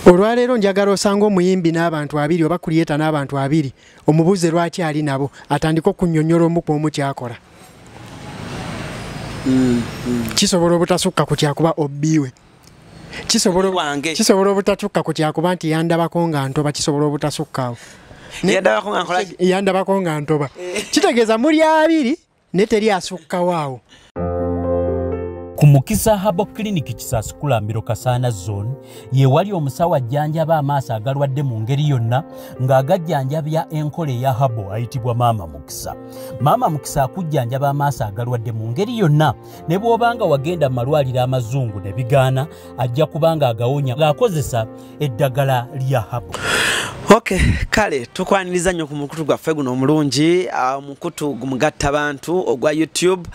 Olwaleero njagala osanga omuyimbi n'abantu abiri oba creator n'abantu abiri, omubuuze lwaki ali nabo, atandike okunnyonnyola omu ku omu kyakola. Kisobola obutasukka ku kyakuba obbiwe, Wange. kisobola obutatukka ku kyakuba nti yandabako nga ntoba, kisobola obutasukka awo. Yandabako nga nkola ki? Yandabako nga ntoba. Kitegeeza muli abiri ne teri asukkawo awo. Ku Mukisa Herbal Clinic, Kisaasi Kulambiro, Kasaana Zone, ye wali omusawo ajjanjaba amaaso agalwadde mu ngeri yonna ng'agajjanjabya enkola eya herbal, ayitibwa Maama Mukisa. Maama Mukisa akujjanjaba amaaso agalwadde mu ngeri yonna, ne bw'obanga wagenda mu malwaliro amazungu ne bigaana, ajja kuba nga agawonya ng'akozesa eddagala lya herbal. Ok, kale tukwaniriza nnyo ku mukutu gwaffe guno omulungi, omukutu gumugatta bantu ogwa YouTube,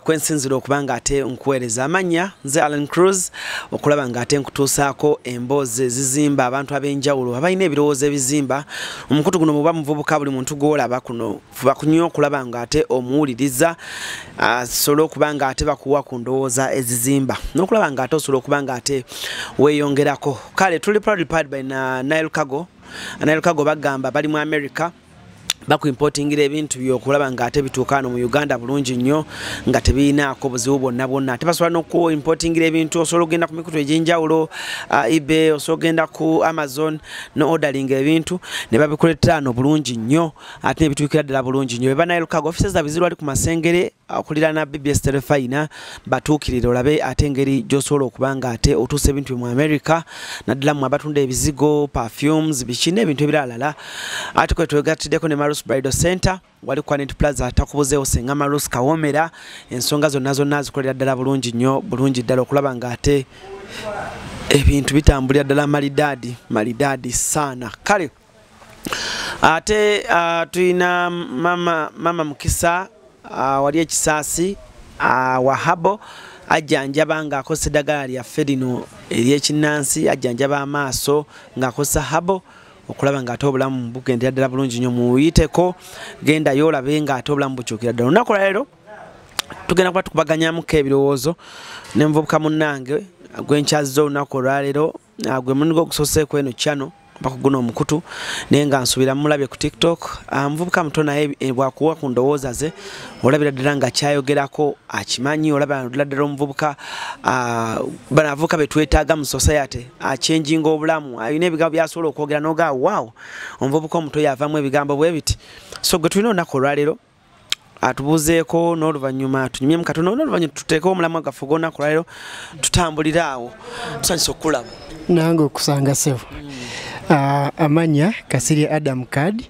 kwensinzira okuba nga ate nkuweereza. Amannya nze Alan Cruz, okulaba nga ate nkutuusaako emboozi ezizimba abantu ab'enjawulo abalina ebirowoozo ebizimba. Omukutu guno muba muvubuka, buli muntu gw'olaba kuno fuba kunyo okulaba nga ate omuwuliriza, asobole okuba nga ate bakuwa ku ndowooza ezizimba n'okulaba nga ate osobola okuba nga ate weeyongerako. Kale tuli proudly powered by na Nile Cargo. Nile Cargo bagamba bali mu America, bakuimportingira ebintu byokulaba nga ate bituuka wano mu Uganda bulungi nnyo nga tebirinaako buzibu bwonna bwonna. Ate basobola n'okuimportingira ebintu, osobola okugenda ku mikutu egy'enjawulo, eBay, osobola okugenda ku Amazon no ordering ebintu ne babikuleetera wano bulungi nnyo, ate ne bituukira ddala bulungi nnyo. Beba Nile Cargo, offices zaabwe ziri wali ku Masengere okuliraana BBS Terefayina. Batuukirire olabe ate engeri gy'osobola okuba nga ate otuusa ebintu mu America, naddala mmwe abatunda ebizigo, perfumes, biki n'ebintu ebiralala. Ate kwe twegattiddeko ne Marus Bridal Center, wali ku Quanet Plaza. Takubuzeewo Senga Marus Kawomera, ensonga zonna zonna azikolera ddala bulungi nnyo, bulungi ddala, okulaba nga ate ebintu bitambulira ddala malidaadi malidaadi saana. Kale ate tulina mama Mukisa, wali ekisaasi, wahabo ajjanjaba ng'akozesa eddagala lyaffe lino ery'ekinnansi, ajjanjaba amaaso ng'akozesa herbal okulaba ng'ate obulamu bugendera ddala bulungi nnyo. Muyiteko, gendayo olabe ng'ate obulamu bukyukira ddala. Olunaku lwaleero tugenda kuba tukubaganyamuko ebirowoozo ne muvubuka munnange gwenkyazza olunaku olwaleero, gwe mulimu gwogusoseeko eno channel mpaka guno omukutu, naye nga nsuubira mulabye ku TikTok. Muvubuka muto naye bwakuwa ku ndowooza ze olabira ddala nga kyayogerako akimanyi, olabira ddala omuvubuka, bano abavubuka be twetaaga mu society, achanginga obulamu, alina ebigambo byasobola okwogera nogaa waawo, omuvubuka omuto yavaamu ebigambo bwe biti. So gwe tulina olunaku olwaleero atubuuzeeko n'oluvannyuma tunyumyemu katono, n'oluvannyuma tuteekewo omulamwa gwaffe ogw'olunaku olwaleero, tutambulire awo. Tusanyusa okukulaba. Nange okusanga, ssebo. Amanya Kasirye Adam Card,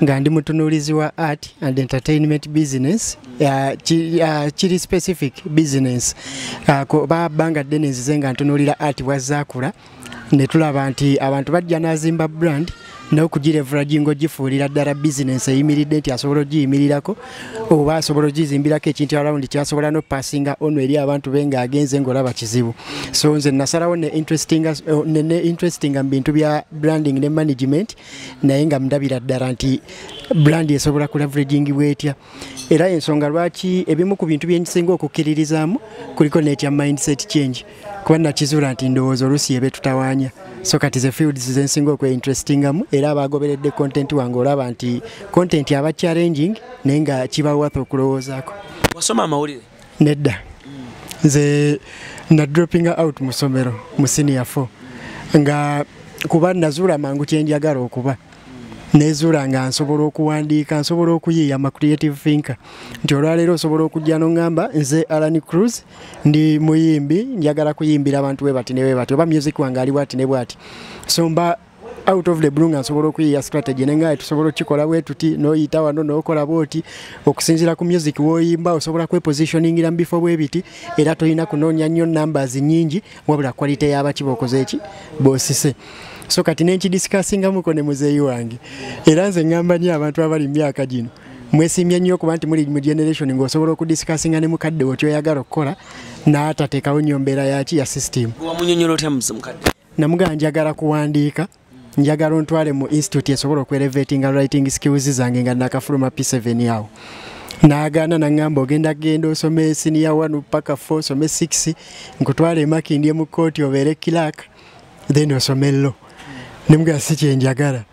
nga ndi mutunuulizi wa art and entertainment business, kiri specific business. Kuba bbanga ddene nzize nga ntunuulira art bwazzaakula ne tulaba nti abantu bajja n'azimba brand n'okugireveraginga ogifuulira ddala business eyimiridde, nti asobola ogiyimirirako oba asobola ogizimbirako ekintu around kyasobola n'opassinga ono eri abantu be ng'agenze ng'olaba kizibu. So nze nasalawo ne interestinga mu bintu bya branding ne management, naye nga ndabira ddala nti brand esobola kuleveragingibwa etya, era ensonga lwaki ebimu ku bintu byensinga okukkiririzaamu kuliko n'ekya mindset change, kuba nakizuula nti ndowooza oluusi ebe tutawaanya. So kati ze fields zensinga okweinterestingamu, era abagoberedde content wange olaba nti content aba challenging naye nga kiba worth okulowoozaako. Wasoma amawulire? Nedda, nze na dropping out mu ssomero mu senior 4, nga kuba nazuula mangu kyenjagala okuba. Nezuula nga nsobola okuwandiika, nsobola okuyiiya, ma creative thinker, nti olwaleero osobola okujja noŋŋamba nze Alan Cruz, ndi muyimbi, njagala kuyimbira abantu bwe bati ne bwe bati, oba music wange ali bwati ne bwati. So mba out of the blue nga nsobola okuyiiya strategy nenga tusobola okukikola bwe tuti, n'oyita wano n'okola bwoti, okusinziira ku music w'oyimba osobola kwepositioningira mu bifo bwe biti, era tolina kunoonya nnyo numbers nnyingi, wabula quality y'abaki b'okoze eki b'osise. So kati nenkidiscussingamuko ne muzeeyi wange, era nze ŋŋamba nnyo abantu abali mu myaka gino, mwesiimye nnyo okuba nti muli mu generation ng'osobola okudiscussinga ne mukadde wo kyoyagala okukola n'atateekawo nnyo mbeera yaki ya system. Wamunyonyola otya mukadde? Namugamba njagala kuwandiika, njagala ontwale mu institute esobola okuelevatinga writing skills zange nga nakafuluma P7 awo. N'agaana, naŋŋamba ogenda genda osome senior 1 paka 4, osome 6, nkutwale e Makindye mu kooti obeere clerk. Then osome law. Nemugamba si kyenjagala.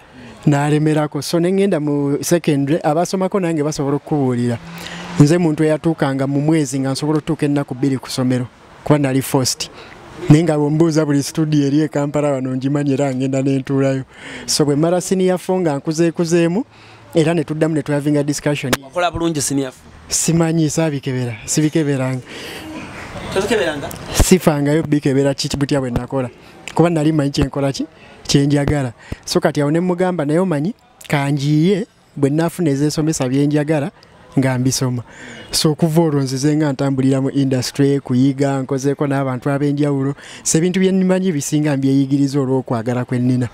Nalemerako. So ne ngenda mu secondary, abasomako nange basobola okukubuulira. Nze muntu eyatuukanga mu mwezi nga nsobola otuuka ennaku 2 ku ssomero kuba nali first. Naye nga bw'ombuuza buli studio eri e Kampala wano ngimanyi era ngenda ne ntuulayo. So bwe mmala senior 4 nga nkuzeekuzeemu era ne tuddamu ne tuhavinga discussion. Wakola bulungi senior 4? Simanyi, saabikebera, sibikeberanga. Tobikeberanga? Sifangayo bikebera kiki butya bwe nakola. Kuba nali mmanyi kyenkola ki kyenjagala. So kati awo ne mugamba naye omanyi kanjiye bwe naafuna ez'ensomesa bye njagala nga mbisoma. So okuva olwo nzize nga ntambulira mu industry kuyiga, nkozeeko n'abantu ab'enjawulo. So ebintu bye nnimanyi bisinga mbyeyigiriza olw'okwagala kwe nnina.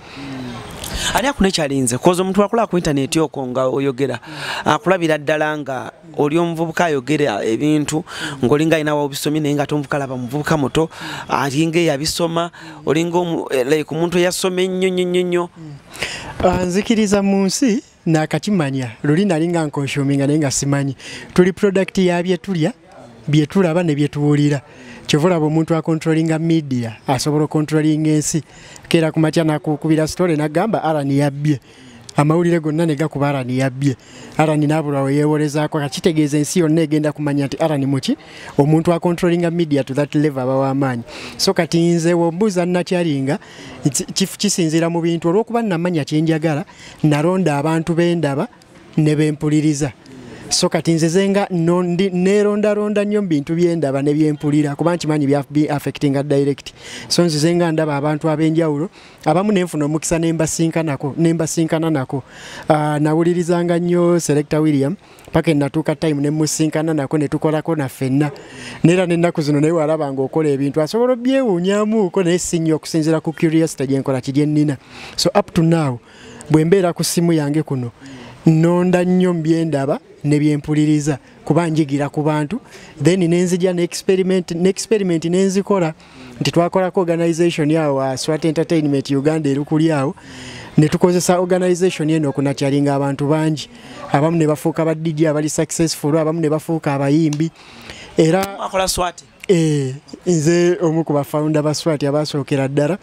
Ani akunekyalinze? Koza omuntu akola ku internet okwo nga oyogera akulabira ddala nga oli omuvubuka ayogera ebintu ng'olinga alina w'obisomye naye nga ate omuvubuka alaba muvubuka muto alinga eyabisoma, olinga like omuntu eyasoma ennyo nnyo nnyo nnyo. Nzikiriza mu nsi nakakimanya luli nali nga nkonsuminga naye nga simanyi. Tuli product ya bye tulya, bye tulaba ne bye tuwulira. Kyova olaba omuntu akontrolinga media asobola okontrolinga ensi. Keera ku makya n'akukubira story n'agamba Allan yabbye. Amawulire gonna ne gakuba Allan yabbye. Allan n'abulwa we yeewolezaako. Kitegeeza ensi yonna egenda kumanya nti Allan muki, omuntu akontrolinga media to that level aba w'amaanyi. So kati nze wombuuza nakyalinga kisinziira mu bintu olw'okuba namanya kye njagala, nalonda abantu be ndaba ne bempuliriza. So kati nze zenga neerondalonda nnyo mu bintu bye ndaba ne byempulira kuba nkimanyi bya affectinga direct. So nze zenga ndaba abantu ab'enjawulo abamu ne nfuna omukisa ne mbasinkana nako. Nawulirizanga nnyo Selector William paka natuuka time ne musinkana nako ne tukolako na ffenna. Neera n'ennaku zino naye walaba ng'okola ebintu asobola obyewuunyaamuuko naye si nnyo okusinziira ku curiosity gye nkola ki gye nnina. So up to now bwe mbeera ku ssimu yange kuno nnonda nnyo mu bye ndaba ne byempuliriza kuba njigira ku bantu, then nenzija ne experiment nenzikola nti twakolako organization yawo SWAT Entertainment Uganda erukuli awo ne tukozesa organization eno okunakyalinga abantu bangi, abamu ne bafuuka ba DJ abali successful, abamu ne bafuuka abayimbi. Era wakola SWAT? Nze omu ku bafounder ba SWAT abasookera ddala.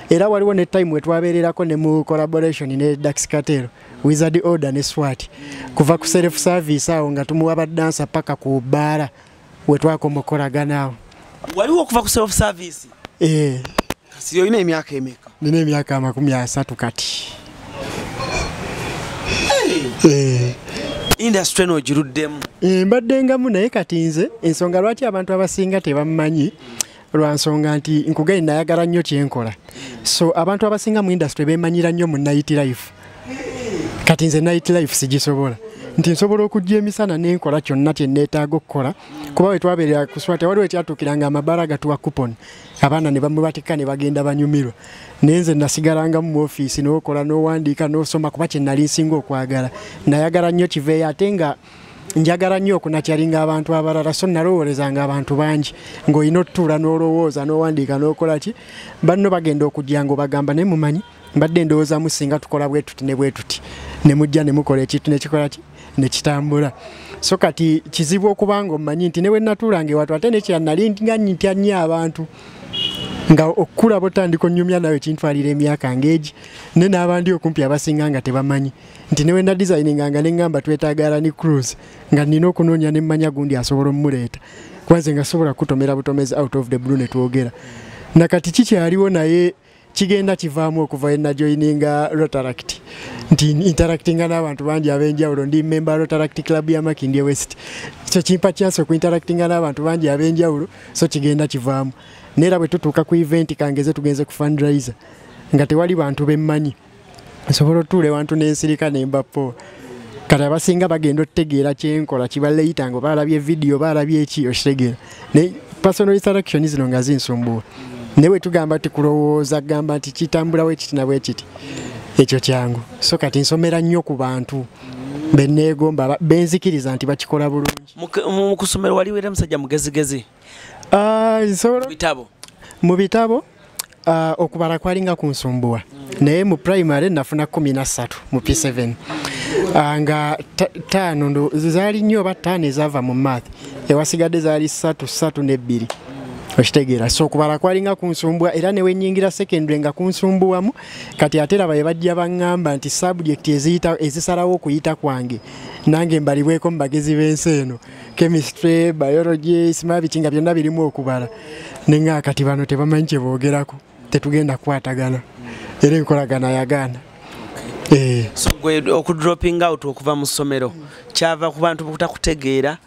Era waliwo ne time we twabeererako ne mu collaboration ne Dax Cartel, Wizard Order ne SWAT. Kuva ku self service awo nga tumuwa ba dancer paka ku bbaala we twakoma okukolagana awo. Waliwo okuva ku self service? Kasi olina emyaka emeka? Nina emyaka 30 kati. Industry eno ogiruddemu? Mbaddengamu naye kati nze ensonga lwaki abantu abasinga tebammanyi lwa nsonga nti nkugaye nayagala nnyo kyenkola. So abantu abasinga mu industry beemanyira nnyo mu night life. Kati nze night life sigisobola. Nti nsobola okujja emisana n'enkola kyonna kye neetaaga okukola kuba we twabeerera ku SWAT waliwo ekyatuukiranga amabaala gatuwa coupon abaana ne bamubatikka ne bagenda banyumirwa. Naye nze nasigalangamu mu ofiisi n'okola n'owandiika n'osoma kuba kye nali nsinga okwagala. Nayagala nnyo kiveeyo ate nga njagala nnyo okunakyalinga abantu abalala, so nalowoolezanga abantu bangi ng'olina otutuula n'olowooza n'owandiika n'okola ki. Banno bagenda okujja ng'obagamba naye mumanyi mbadde ndowoozamu singa tukola bwe tuti ne bwe tuti ne mujja ne mukola ekintu ne kikola ki ne kitambula. So kati kizibu okubanga omanyi nti ne bwe natuulanga ewatu ate nekira nali nga ntya nnyo abantu nga okukula botandika onnyumya nawe kintwalira emyaka ng'egi ne n'abandi okumpi abasinga nga tebamanyi nti ne bwe nadesigninga nga ne ŋŋamba twetaaga Allan Cruz nga nnina okunoonya ne mmanya gundi asobola ommuleeta kuba nze nga sobola kutomera butomezi out of the blue ne twogera. Nakati kikyaliwo naye kigenda kivaamu okuva we najoininga Rotaract nti interactinga n'abantu bangi ab'enjawulo. Ndi member Rotaract Club ya Makindye West, so kimpa chance okuinteractinga n'abantu bangi ab'enjawulo, so kigenda kivaamu. Neera bwe tutuuka ku event kangeze tugenze ku fundraiser nga tewali bantu bemmanyi nsobola otuula ewantu n'ensirika ne mbapowa. Kati abasinga bagenda otutegeera kyenkola kibaleyita nga baalabye vidiyo baalabye eki okitegeera. Naye personal interaction zino nga zinsumbuwa. Naye bwe tugamba nti kulowooza gamba nti kitambulawo ekiti na bwe kiti ekyo kyangu. So kati nsomera nnyo ku bantu benneegomba benzikiriza nti bakikola bulungi. Mu kusomero waliwo era musajja mugezigezi? Bitabo. Mu bitabo okubala kwalinga kunsumbuwa. Naye mu primary nafuna 13 mu P7. Nga 5 zaali nnyo oba 5 ezaava mu math. Ewasigadde zaali 3 3 ne 2. Okitegeera? So okubala kwalinga kunsumbwa, era ne wenyingira secondary nga kunsumbuwamu. Kati ate era bajja baŋŋamba nti subject eziyita ezisalawo okuyita kwange nange mbalibweko mu bagezi b'ensi eno, chemistry, biology, sima biki, nga byonna birimu okubala. Nenga kati bano tebamanyi kye boogerako, tetugenda kukwatagana, era enkolagana yagaana. So gwe okudropping out okuva mu ssomero kyava ku bantu butakutegeera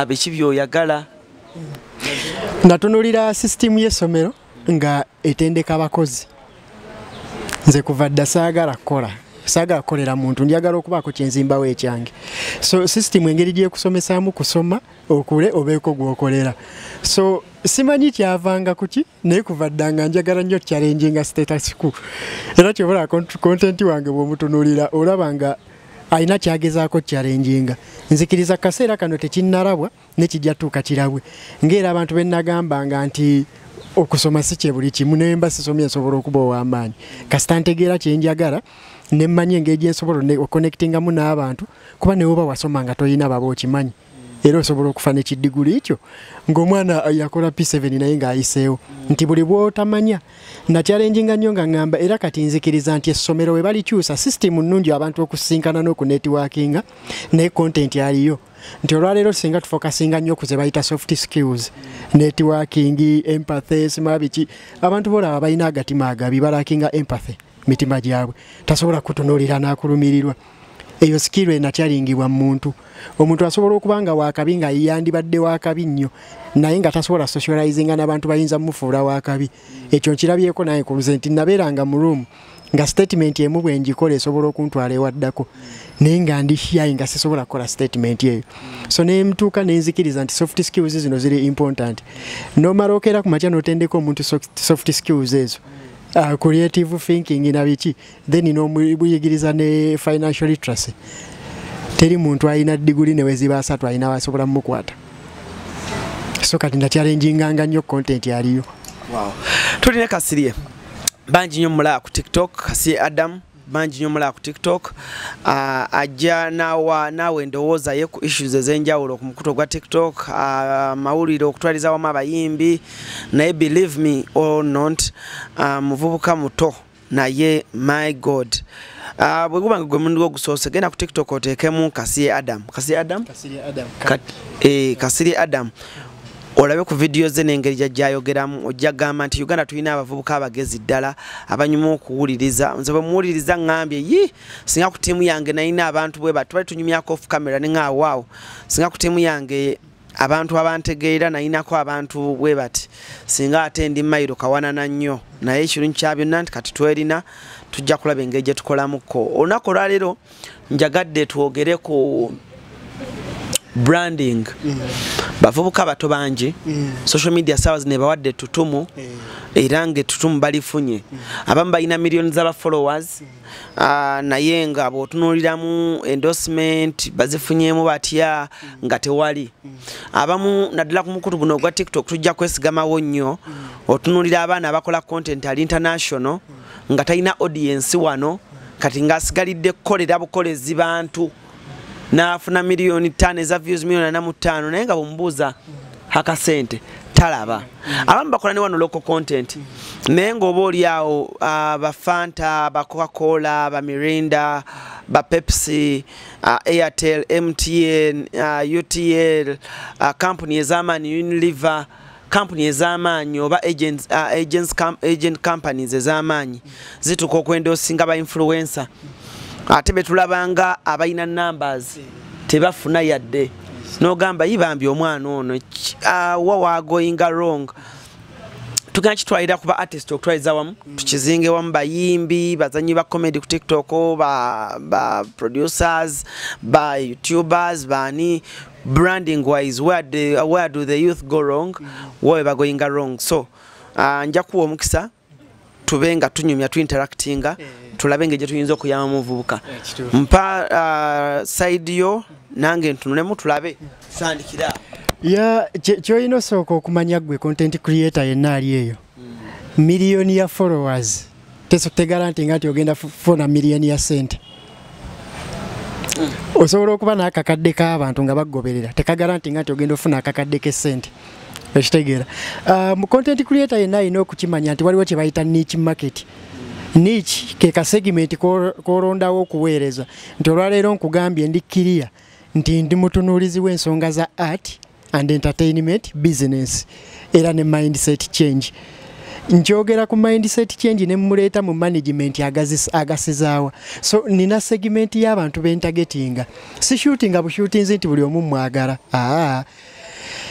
biki by'oyagala? Natunulira sisitimu y'essomero nga etendeka abakozi. Nze kuva dda saagala kukola, saagala kukolera muntu, njagala okubaako kyenzimbawo ekyange. So sisitimu engeri gyekusomesaamu kusoma okule obeeko gw'okolera. So simanyi kyavanga kuki, naye kuva dda nga njagala nnyo challenginga status quo. Era kyobola content wange bw'omutunuulira olaba nga alina kyagezaako challenginga. Nzikiriza kaseera kano tekinnalabwa nekijja tuuka kirabwe, ng'era abantu be nagambanga nti okusoma si kye buli kimu, naye mba sisomye nsobola okuba ow'amaanyi kasita ntegeera kye njagala ne mmanya engeri gye nsobola oconnectingamu n'abantu, kuba ne woba wasoma nga toyina baba okimanyi, era osobola okufa n'ekidiguli ekyo ng'omwana yakola P7 naye ng'ayiseewo. Nti buli bw'otamanya nachallenginga nnyo nga ŋŋamba, era kati nzikiriza nti essomero we balikyusa system nnungi abantu okusinkana n'okunetworkinga, naye content aliyo nti olwaleero singa tufokasinga nnyo ku ze bayita soft skills, networking, empathy, sima biki. Abantu bolaba balina agatima agabi, balackinga empathy mitima gyabwe, tasobola kutunuulira n'akulumirirwa. Eyo skill enakyalingibwa mu muntu. Omuntu asobola okuba nga wakabi nga yandibadde wakabi nnyo, naye nga tasobola socializinga n'abantu bayinza mumufuula wakabi. Ekyo nkirabyeko naye ku nze nti nabeeranga mu room nga statement emu bwe ngikola esobola okuntwala ewaddako, naye nga ndi shy nga sisobola kukola statement eyo. So ne ntuuka ne nzikiriza nti soft skills zino ziri important. N'omala okeera ku makya n'otendeka omuntu soft skills ezo, creative thinking na biki, then n'omuyigiriza ne financial literacy. Teri muntu alina diguli ne weziba asatu alina wasobola mumukwata. So kati ndakyalenginganga nnyo content aliyo. Wow. Tulina Kasirye bangi nnyo mulaba ku TikTok, Kasirye Adam bangi nnyo mulaba ku TikTok. Ajja naawe endowooza ye ku issues ez'enjawulo ku mukutu gwa TikTok, mawulire okutwaliza wamu abayimbi, naye believe me or not, muvubuka muto naye my God. Bwe guba nga gwe mulundi ogusoose, genda ku TikTok oteekemu Kasirye Adam. Kasirye Adam? Kasirye Adam. Kasirye Adam. Olabe ku video ze n'engeri gy'ayogeramu, ojja kugamba nti Uganda tulina abavubuka abagezi ddala abanyuma okuwuliriza. Nze bwe muwuliriza ŋŋambye yi singa ku ttiimu yange nalina abantu bwe bati, twali tunyumyako off camera ne ŋŋamba waawo, singa ku ttiimu yange abantu abantegeera nalinako abantu bwe bati, singa ate ndi mayiro kawanana nnyo. Naye ekirungi kya byonna nti kati twerina, tujja kulaba engeri gye tukolamuko. Olunaku olwaleero njagadde twogere ku branding. Bavubuka bato bangi social media sawa zino ebawadde ettutumu, era nga ettutumu balifunye. Abamu balina miliyoni z'aba followers, naye nga bw'otunuuliramu endorsement bazifunyeemu batya nga tewali. Abamu naddala ku mukutu guno ogwa TikTok tujja kwesigamawo nnyo, otunuulira abaana abakola content ali international nga talina audience wano, kati ng'asigalidde kukolera bukolezi bantu, n'afuna 5 miliyoni eza views, 45 miliyoni, naye nga bw'omubuuza akasente talaba. Abamu bakola ne wano local content, naye ng'oba oli awo ba Fanta, ba Coca-Cola, ba Mirinda, ba Pepsi, Airtel, MTN, UTL, kampuni ez'amaanyi, Unilever, kampuni ez'amaanyi oba agent companies ez'amaanyi zituuka okwendorsinga ba influencer, ate betulabanga abalina numbers tebafuna yadde. N'ogamba yibambi omwana ono wa wagoinga wrong. Tugenda kitwalira kuba artist okutwaliza wamu, tukizinge wamu, bayimbi, bazanyi ba comedy ku TikTok, ba producers, ba YouTubers, bani branding wise, where do the youth go wrong, where ba going wrong? So nja kuwa omukisa tube nga tunyumya, tuinteractinga, tulabe engeri gye tuyinza okuyamba muvubuka. Mpa side yo nange ntunulemu tulabe sandikira. Ya, kyolina osooka okumanya ggwe content creator yenna ali eyo, miliyoni ya followers teguaranteeinga nti ogenda funa miliyoni ya sente. Osobola okuba n'akakadde k'abantu nga bagoberera, tekaguaranteeinga nti ogenda ofuna akakadde k'essente. Okitegeera? Mu content creator yenna alina okukimanya nti waliwo kye bayita niche market. Niche ke ka segment k'olondawo okuweereza, nti olwaleero nkugambye ndi clear nti ndi mutunuulizi w'ensonga za art and entertainment business era ne mindset change. Njogera ku mindset change ne muleeta mu management agasizaawa. So nina segment y'abantu bentargetinga, si shootinga bushootinzi nti buli omu mwagala.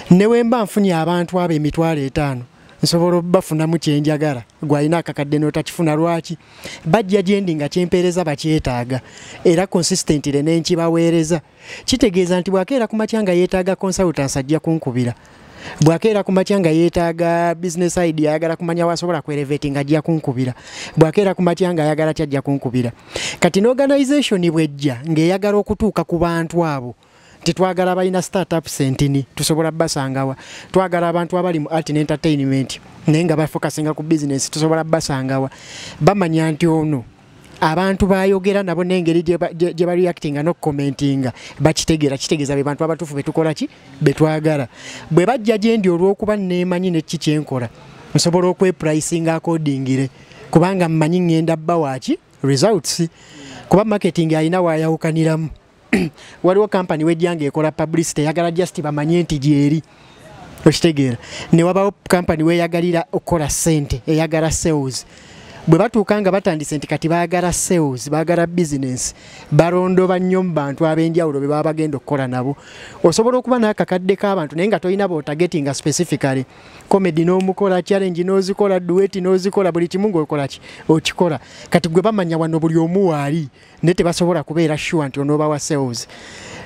Ne wemba nfunye abantu abo 50,000 nsobola obbafunamu kyenjagala, gwalina akakadde n'otakifuna. Lwaki? Bajja gyendi nga kyempeereza bakyetaaga era consistently ne nkibaweereza. Kitegeeza nti bw'akeera ku makya nga yeetaaga consultants ajja kunkubira, bw'akeera ku makya nga yeetaaga business idea ayagala kumanya wasobola kwelevatinga ajja kunkubira, bw'akeera ku makya nga ayagala kyajja kunkubira. Kati n'organization bw'ejja ng'eyagala okutuuka ku bantu abo, nti twagala balina startups entini tusobola basangawa, twagala abantu abali mu art and entertainment naye nga bafokasinga ku business tusobola basangawa, bamanya nti ono abantu bayogera nabo n'engeri gye bareactinga n'okucommentinga bakitegeera. Kitegeeza be bantu abatuufu betukola ki betwagala. Bwe bajja gye ndi olw'okuba neemanyi neki kyenkola, nsobola okwepricinga accordingly, kubanga mmanyi ŋŋenda bba waaki results. Kuba marketing alina waayawukaniramu. Waliwo kampani wejjanga ekola publicity eyagala just bamanye nti gyeri, okitegeera? Ne wabawo kampani weeyagalira okukola ssente, eyagala sales. Bwe batuuka nga batandise nti kati baagala sales, baagala business, balondoba nnyo mu bantu ab'enjawulo be baba bagenda okukola nabo. Osobola okuba n'akakadde k'abantu naye nga tolina b'otargetinga specifically. Comedy n'omukola, challenge n'ozikola, duet n'ozikola, buli kimu ng'okola ki okikola. Kati gwe bamanya wano buli omu waali, naye tebasobola kubeera sure nti onooba wa sales.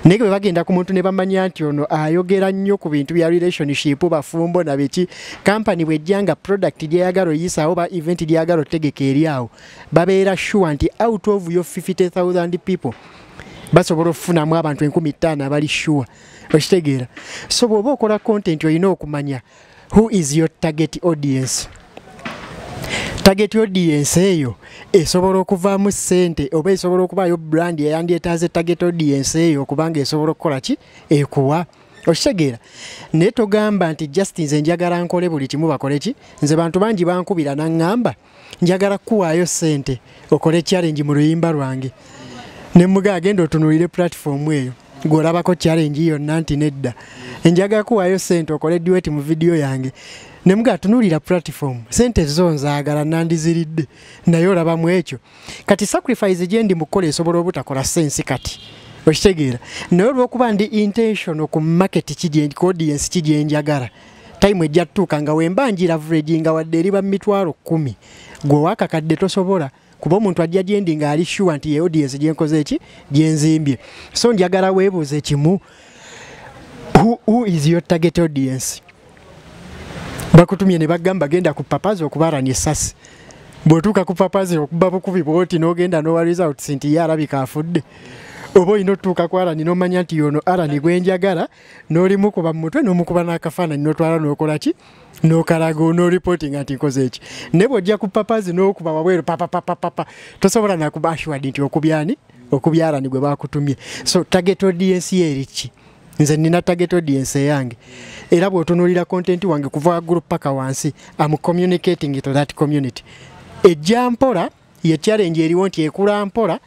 Naye bwe bagenda ku muntu ne bamanya nti ono ayogera nnyo ku bintu bya relationship, bafumbo na biki, kampani bw'ejja nga product gy'eyagala oyisaawo ba event gy'eyagala otegeka eri awo, babeera sure nti out of your 50,000 people basobola okufunamu abantu 5,000 abali sure. Okitegeera? So bw'oba okola content olina okumanya who is your target audience. Target audience eyo esobola okuvaamu ssente oba esobola okubaayo brand eyandyetaaze target audience eyo okubanga esobola okukola ki ekuwa. Okitegeera? Naye togamba nti just nze njagala nkole buli kimu bakole ki. Nze bantu bangi bankubira naŋŋamba njagala kukuwaayo ssente okole challenge mu luyimba lwange, ne muga agenda otunuulire platform eyo gw'olabako challenge yonna nti nedda. Njagala kuwaayo ssente okole duet mu video yange, ne muga atunuulira platform, ssente zo nzaagala nandiziridde naye olabamu ekyo. Kati sacrifice gye ndi mu kukola esobola obutakola sense kati, okitegeera? Naye olw'okuba ndi intentional ku market ki, ku audience ki gye njagala, time ejja tutuuka nga wemba ngileverage nga wadde eriba 10,000, gwe waakakadde tosobola, kuba omuntu ajja gyendi ng'ali sure nti ye audience gye nkoze ki gye nzimbye. So njagala weebuuze kimu, who is your target audience? Bakutumye ne bagamba genda ku Papazi okubalanya essasi, bw'otuuka ku Papazi okuba bukubi bw'oti n'ogenda n'owa results nti ye alabika afudde, oba olina otutuuka ku Alani n'omanya nti yono Alani gwe njagala, n'olimukuba mu mutwe n'omukuba n'akafaananyi n'otwala n'okola ki n'okalaga n'oreportinga nti nkoze eki. Naye bw'ojja ku Papazi n'okuba wabweru papapapapa, tosobola nakuba assured nti okubyani okubya Alani gwe bakutumye. So target audience ye eri ki? Nze nina target audience eyange, era bw'otunuulira content wange kuva waggulu paka wansi, am communicating to that community. Ejja mpola, ye challenge eriwo nti ekula mpola,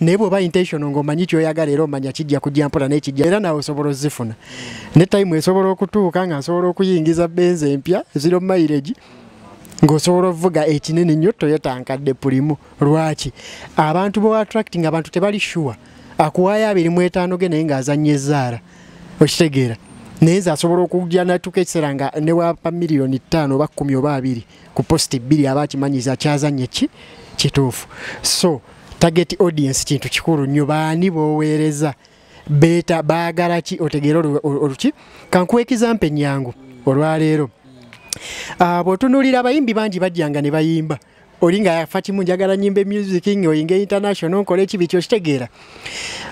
naye bw'oba intentional ng'omanyi ky'oyagala era omanya kijja kujja mpola naye kijja, era naawe osobola ozifuna. Ne time esobola okutuuka nga nsobola okuyingiza Benz empya zero mileage, ng'osobola ovuga ekinene nnyo Toyota nkadde Premio. Lwaki? Abantu bo attracting abantu tebali sure, akuwaayo 25 ge naye ng'azannya ezaara, okitegeera? Naye nze asobola okujja natuuka ekiseera nga ne wapa 5 miliyoni oba 10 oba 20 ku post 2 aba akimanyiza kyazannye ki kituufu. So target audience kintu kikulu nnyo, baani b'oweereza, beeta baagala ki, otegeere oluki. Kankuwa example ennyangu olwaleero. Bw'otunuulira abayimbi bangi bajjanga ne bayimba, oli nga yafa kimu njagala nyimba music ng'oyinga international nkole ekibi kyo, kitegeera?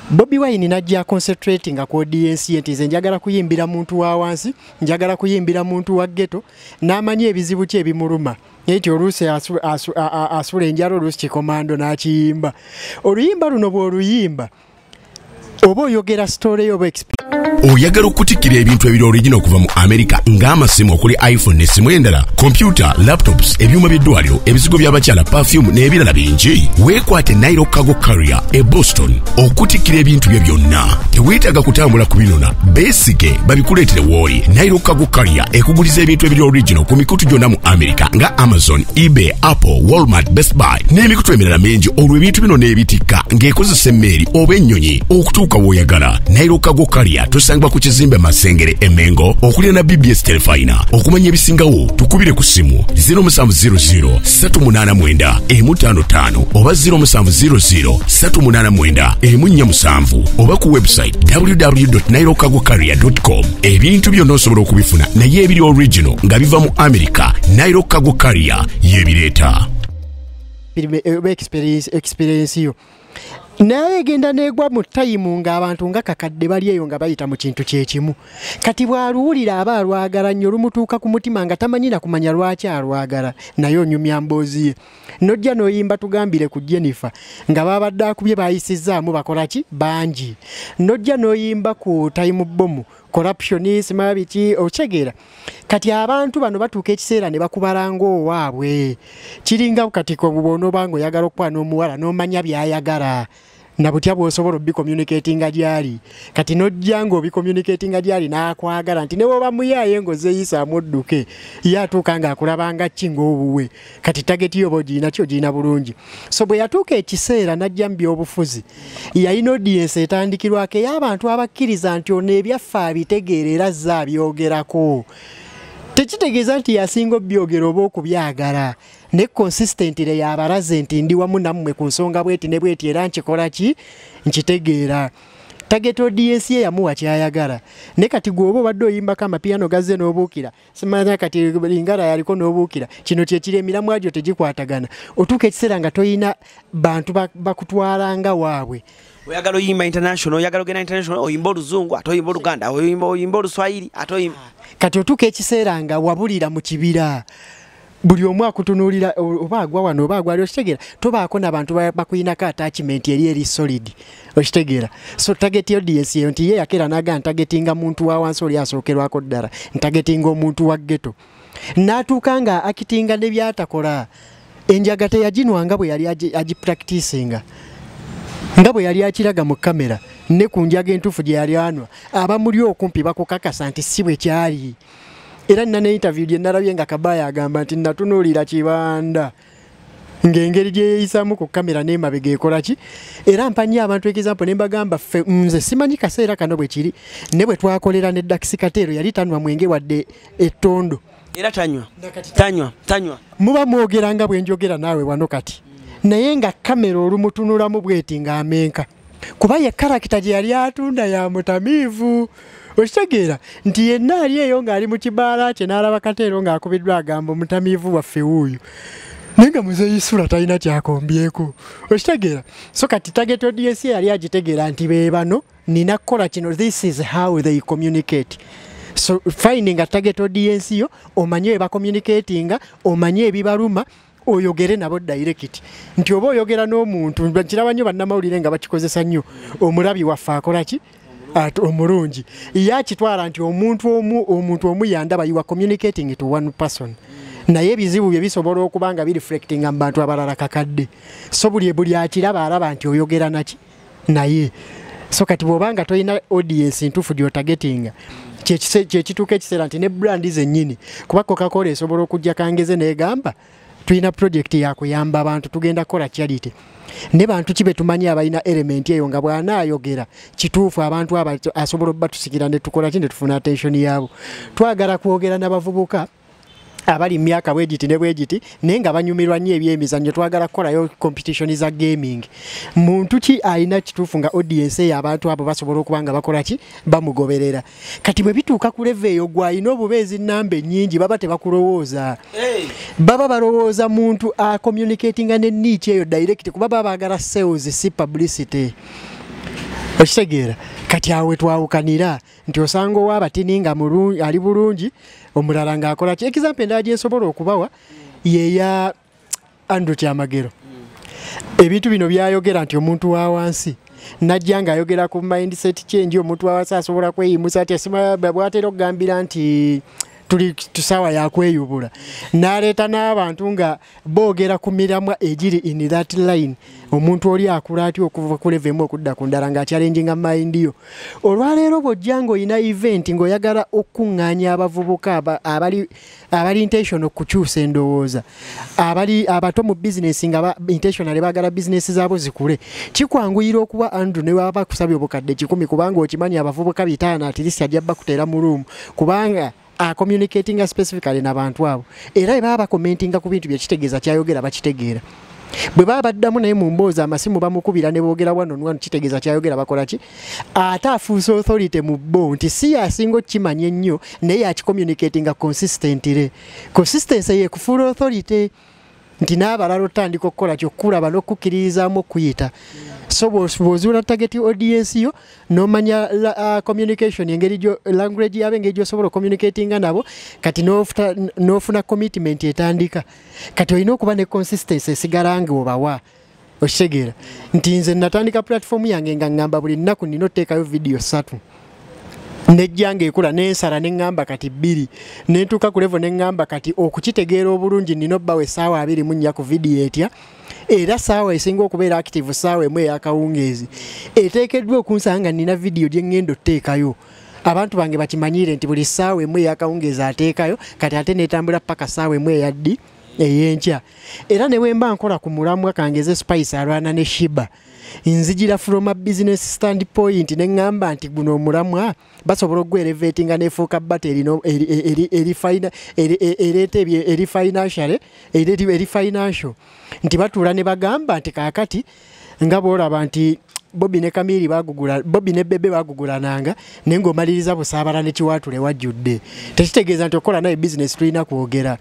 Bobi Wine najja concentrating ku audience ye nti nze njagala kuyimbira muntu wa wansi, njagala kuyimbira muntu wa ghetto, n'amanyi ebizibu ki ebimuluma, naye nti oluusi asula enjala, oluusi kikomando n'akiyimba. Oluyimba luno bw'oluyimba Oba oyogera story oba Oyagala okutikkira ebintu ebiri original okuva mu America ng'amasimu okuli iPhone n'essimu endala, kompyuta, laptops, ebyuma by'eddwaliro, ebizigo by'abakyala, perfume n'ebirala bingi. Weekwate Nairo Cargo Carrier e Boston okutikkira ebintu byo byonna. Teweetaaga kutambula kubinona, beesige babikuleetere w'oli. Nairo Cargo Carrier ekuguliza ebintu ebiri original ku mikutu gyonna mu America nga Amazon, eBay, Apple, Walmart, Best Buy n'emikutu emirala mingi, olwo ebintu bino n'ebitikka ng'ekozesa emmeeri oba ennyonyi okutuuka w'oyagala. Nairo Cargo Carrier tusangibwa ku kizimbe Masengere e Mengo okuliraana BBS Telefina. Okumanya ebisingawo tukubire ku ssimu 0700 389 55 oba 0700 389 47 oba ku website www.nairocargocarrier.com. Ebintu byonna osobola okubifuna naye ebiri original nga biva mu America. Nairo Cargo Carrier yebireeta. Experience yo naye egenda negwa mu tayimu ng'abantu nga kakadde bali eyo nga bayita mu kintu kyekimu. Kati bw'aluwulira aba alwagala nnyo, lumutuuka ku mutima nga tamanyi na kumanya lwaki alwagala, naye onyumya mboozi ye. Nojja n'oyimba tugambire ku Jennifer nga babadde akubye bayisizzaamu bakola ki bangi. Nojja n'oyimba ku time bomb, corruption, simaba biki, okitegeera. Kati abantu bano batuuka ekiseera ne bakubala ng'owaabwe. Kiringa kati bw'onooba ng'oyagala okukwana omuwala n'omanya by'ayagala na butya bw'osobola obicommunicatinga gy'ali. Kati n'ojja ng'obicommunicatinga gy'ali n'akwagala nti ne bw'oba muyaaye ng'ozeeyisaamu odduke, ye atuuka ng'akulabanga ki ng'owuwe. Kati target yo oba ogirina ki, ogirina bulungi. So bwe yatuuka ekiseera n'ajja mu byobufuzi, yalina audience etandikirwako ey'abantu abakkiriza nti ono ebyaffe abitegeera era azze abyogerako. Tekitegeeza nti yasinga obyogera oba okubyagala, ne consistently yabalaze nti ndi wamu nammwe ku nsonga bweti ne bweti era nkikola ki, nkitegeera. Target audience ye yamuwa kyayagala. Ne kati gwe oba obadde oyimbako amapiano gazze n'obuukira, simanya kati Lingala yaliko n'obuukira, kino kye kiri, emiramwa gyo tegikwatagana. Otuuka ekiseera nga toyina bantu bakutwala nga waabwe. Oyagala oyimba international, oyagala ogenda international, oyimba oluzungu, ate oyimba oluganda, oyimba oluswayiri, ate oyimba. Kati otuuka ekiseera nga wabulira mu kibira, buli omu akutunuulira oba agwa wano oba agwa ali, okitegeera. Tobaako n'abantu bakuyinako attachment eri solid, okitegeera. So target audience eyo nti ye yakeera n'agamba ntagetinga muntu wa wansi oli asookerwako ddala, ntagetinga omuntu wa ghetto. N'atuuka nga akitinga ne by'atakola. Enjaga teyaginwa nga bwe yali agipracticinga, nga bwe yali akiraga mu kamera ne ku njaga entuufu gye yali anwa. Abamuli okumpi bakukakasa nti si bwe kyali. Era nina ne interview gye nalabye nga Kabaya agamba nti natunuulira Kibanda ng'engeri gye yeeyisaamu ku kamera n'emabega ekola ki. Era mpa nnyo abantu example ne mbagamba ffe nze simanyi kaseera kano bwe kiri, ne bwe twakolera ne Daxi Katero yali tanwa mwenge wadde ettondo. Era tanywa, tanywa, tanywa. Muba mwogera nga bwe njogera naawe wano kati, naye nga kamera olumutunulamu bweti ng'amenka, kuba ye karakita gye yali atunda ya mutamiivu. Okitegeera nti yenna ali eyo ng'ali mu kibaala kye n'alaba Kateero ng'akubiddwa agamba omutamiivu waffe wuuyo, naye nga Muzeeyi Sula talina kyakombyeko. Okitegeera. So kati target audience yali agitegeera nti be bano, nina kukola kino, this is how they communicate. So finding a target audience yo, omanye bwe bacommunicatinga, omanye ebibaluma, oyogere nabo direct. Nti oba oyogera n'omuntu, nkiraba nnyo bannamawulire nga bakikozesa nnyo, omulabi waffe akola ki? Omulungi. Ye akitwala nti omuntu omu yandaba, you are communicating to one person. Naye ebizibu bye bisobola okuba nga bireflectinga mu bantu abalala kakadde. So buli akiraba alaba nti oyogera naki naye. So kati bw'oba nga tolina audience ntuufu gy'otargetinga, kyekituuka ekiseera nti ne brand zennyini, kuba Coca-Cola esobola okujja kangeze n'egamba tulina project yakuyamba abantu, tugenda kukola charity. Ne bantu ki be tumanyi abalina element eyo nga bw'anaayogera kituufu abantu abo asobola obbatusikira ne tukola ki ne tufuna attention yaabo. Twagala kwogera n'abavubuka abali mu myaka bwegiti ne bwegiti naye nga banyumirwa nnyo ebyemizannyo, twagala kukolayo competition za gaming. Muntu ki alina kituufu nga audience eyo abantu abo basobola okuba nga bakola ki, bamugoberera. Kati bwe bituuka ku level eyo gw'alina obubeezi nnamba ennyingi baba tebakulowooza. Baba balowooza muntu acommunicatinga ne niche eyo direct, kuba baba baagala sales si publicity. Okitegeera. Kati awo twawukanira nti osanga ow'abatini nga ali bulungi, omulala ng'akola ki. Example endala gye nsobola okubawa yeya Andrew Kyamagero. Ebintu bino byayogera nti omuntu wa wansi Najja ng'ayogera ku mindset change, omuntu awasa asobola kweyimusa atya, bw'atera okugambira nti tuli tusawa yakweyubula, n'aleeta n'abantu nga boogera ku miramwa egiri in that line. Omuntu oli akula atya okuva ku level emu okudda ku ndala ng'achallenginga mind yo. Olwaleero bw'ojja ng'olina event ng'oyagala okuŋŋaanya abavubuka abali intentional okukyusa endowooza, abali abato mu bizinesi nga intentionally baagala bizinesi zaabo zikule, kikwanguyira okuba Andrew ne waba bakusabye obukadde 100, kubanga okimanyi abavubuka 5 at least ajja bakuteera mu room, kubanga communicating specifically n'abantu abo, era baba bakomentinga ku bintu byekitegeeza kyayogera bakitegeera. Bwe baba baddamu naye mu mboozi amasimu bamukubira ne boogera wano wano, kitegeeza kyayogera bakola ki, ate afuuse authority mu bo nti si yasinga okukimanya ennyo, naye akicommunicatinga consistently. Consistency yekufuula authority nti n'abalala otandika okukola kyokkulaba n'okukkiririzaamu okuyita. So bw'ozuula target audience yo n'omanya communication, engeri language yabe, engeri gy'osobola ocommunicatinga nabo, kati n'ofuna commitment etandika. Kati olina okuba ne consistency esigala ng'obawa. Okitegeera nti nze natandika platform yange nga ŋŋamba buli nnaku nina oteekayo video 3, nejja ng'ekula n'ensala ne ŋŋamba kati 2, ne ntuuka ku level ne ŋŋamba kati okukitegeera obulungi nina obbawo essaawa 24 ku video etya, era ssaawa esinga okubeera active ssaawa emu ey'akawungeezi eteekeddwa okunsanga nga nina video gye ŋŋenda oteekayo. Abantu bange bakimanyire nti buli ssaawa emu ey'akawungeezi ateekayo, kati ate neetambula paka ssaawa emu eyaddi ey'enkya. Era ne bwe mba nkola ku mulamwa kangeze Spice alwana ne Shiba, nzigira from a business standpoint ne ŋŋamba nti guno omulamwa basobola okugwelevatinga n'efuuka bata eri financial, eri financial, nti batuula ne bagamba nti kaakati nga bw'olaba nti Bobi ne Kamiri bagugula, Bobi ne Bebe bagugulananga, naye ng'omaliriza busaabala ne kiwaatule wajjudde. Tekitegeeza nti okola naye business tulina kwogera.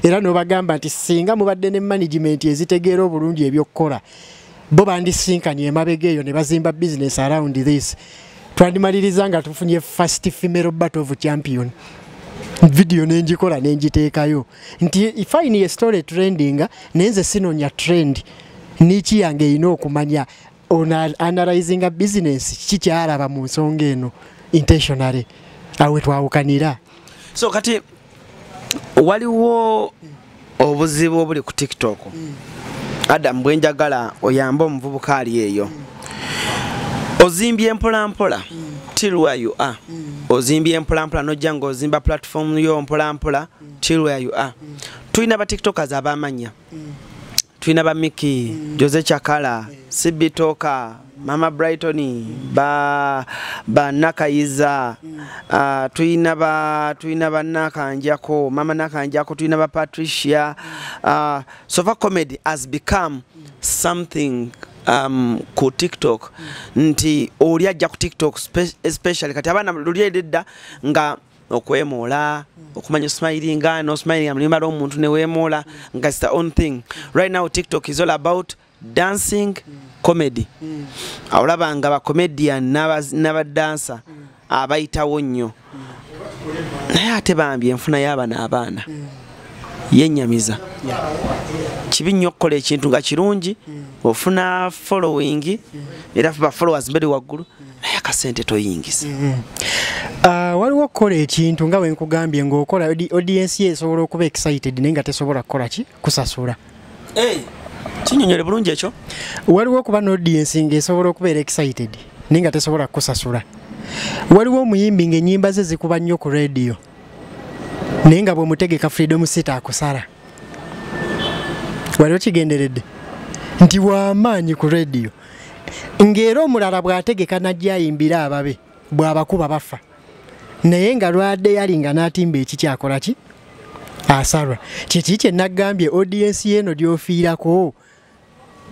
Era n'obagamba nti singa mubadde ne management ezitegeera obulungi ebyokukola, bo bandisinkanye emabega eyo ne bazimba business around this. Twandimaliriza nga tufunye first female battle of champion. Video nenjikola nenjiteekayo nti fine ye story trending, naye nze sinoonya trend, nichi yange erina okumanya ona analyzing a business kikyalaba mu nsonga eno intentionally, awe twawukanira. So kati waliwo obuzibu obuli ku TikTok. Adam, bwe njagala oyambe omuvubuka ali eyo, ozimbye mpola mpola till where you are. Ozimbye mpola mpola n'ojja ng'ozimba platform yo mpola mpola till where you are. Tulina ba TikTokers abamanya, tulina ba Mickey, Jose Chakala, Sibi Toka, Mama Brighton, ba Nakayiza, tulina ba Nakanjako, Mama Nakanjako, tulina ba Patricia. So far comedy has become something ku TikTok, nti oli ajja ku TikTok especially kati abaana luli edda nga okwemoola, okumanya smilinga no smilinga mulimala omuntu ne weemoola nga it's the own thing. Right now TikTok is all about dancing, comedy. Olaba nga ba comedian n'abadansa abayitawo nnyo, naye ate bambi enfuna y'abaana abaana yennyamiza. Kibi nnyo okukola ekintu nga kirungi, ofuna following, era ba followers bali waggulu, naye akasente toyingiza. Waliwo okukola ekintu nga bwe nkugambye ng'okola audience ye esobola okuba excited naye nga tesobola kukola ki kusasula. Kinnyonnyole bulungi ekyo. Waliwo okuba n'audience ng'esobola okubeera excited naye nga tesobola kukusasula. Waliwo omuyimbi ng'ennyimba ze zikuba nnyo ku radio, naye nga bw'omutegeka Freedom City akusala. Waliwo kigenderedde nti w'amaanyi ku radio, ng'era omulala bw'ategeka n'ajja ayimbira ababe bw'abakuba bafa, naye nga lwadde yali nga n'atimba ekikyakola ki asalwa. Kiki kye nagambye audience y'eno gy'ofiirako